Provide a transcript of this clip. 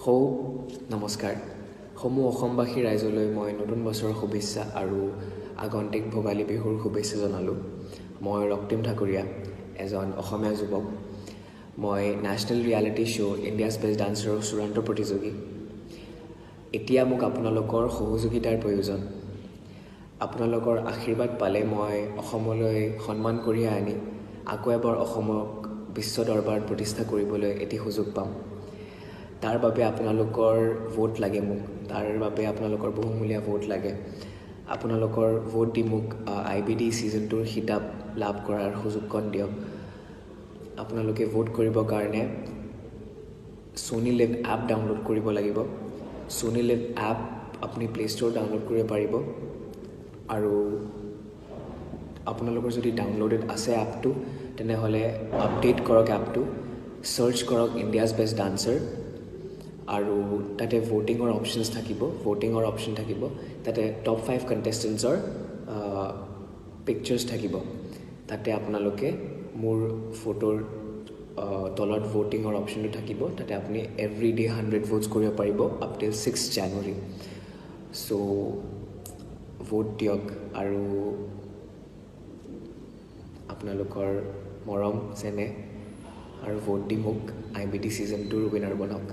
সৌ নমস্কাৰ সমূহ অসমবাসী ৰাইজলৈ মই নতুন বছৰৰ শুভেচ্ছা আৰু আগন্তুক ভোগালী বিহুৰ শুভেচ্ছা জনালোঁ। মই ৰক্তিম ঠাকুৰীয়া, এজন অসমীয়া যুৱক। মই national reality show' India's best ডান্সাৰৰ চূড়ান্ত প্ৰতিযোগী। এতিয়া মোক আপোনালোকৰ সহযোগিতাৰ প্ৰয়োজন। আপোনালোকৰ আশীৰ্বাদ পালে মই অসমলৈ সন্মান কঢ়িয়াই আনি আকৌ এবাৰ অসমক বিশ্ব দৰবাৰত প্ৰতিষ্ঠা কৰিবলৈ এটি সুযোগ পাম। তাৰ বাবে আপোনালোকৰ ভোট লাগে মোক। তাৰ বাবে আপোনালোকৰ বহুমূলীয়া ভোট লাগে। আপোনালোকৰ ভোট দি মোক আইবিডি ছিজন 2ৰ খিতাপ লাভ কৰাৰ সুযোগকণ দিয়ক। আপোনালোকে ভোট কৰিবৰ কাৰণে ছোনী লিভ এপ ডাউনলোড কৰিব লাগিব। ছোনী লিভ এপ আপুনি প্লে' ষ্ট'ৰ ডাউনলোড কৰিব পাৰিব আৰু আপোনালোকৰ যদি ডাউনলোডেড আছে এপটো, তেনেহ'লে আপডেট কৰক এপটো, চাৰ্চ কৰক ইণ্ডিয়াছ বেষ্ট ডান্সাৰ আৰু তাতে ভোটিঙৰ অপশ্যনছ থাকিব, ভোটিঙৰ অপশ্যন থাকিব। তাতে টপ 5 কণ্টেষ্টেণ্টছৰ পিকচাৰ্ছ থাকিব। তাতে আপোনালোকে মোৰ ফটোৰ তলত ভোটিঙৰ অপশ্যনটো থাকিব। তাতে আপুনি এভৰি ডে 100 ভোটছ কৰিব পাৰিব up till 6 January. So vote দিয়ক আৰু আপোনালোকৰ মৰম, চেনেহ আৰু ভোট দি মোক আইবিডি ছিজন 2ৰ উইনাৰ বনাওক।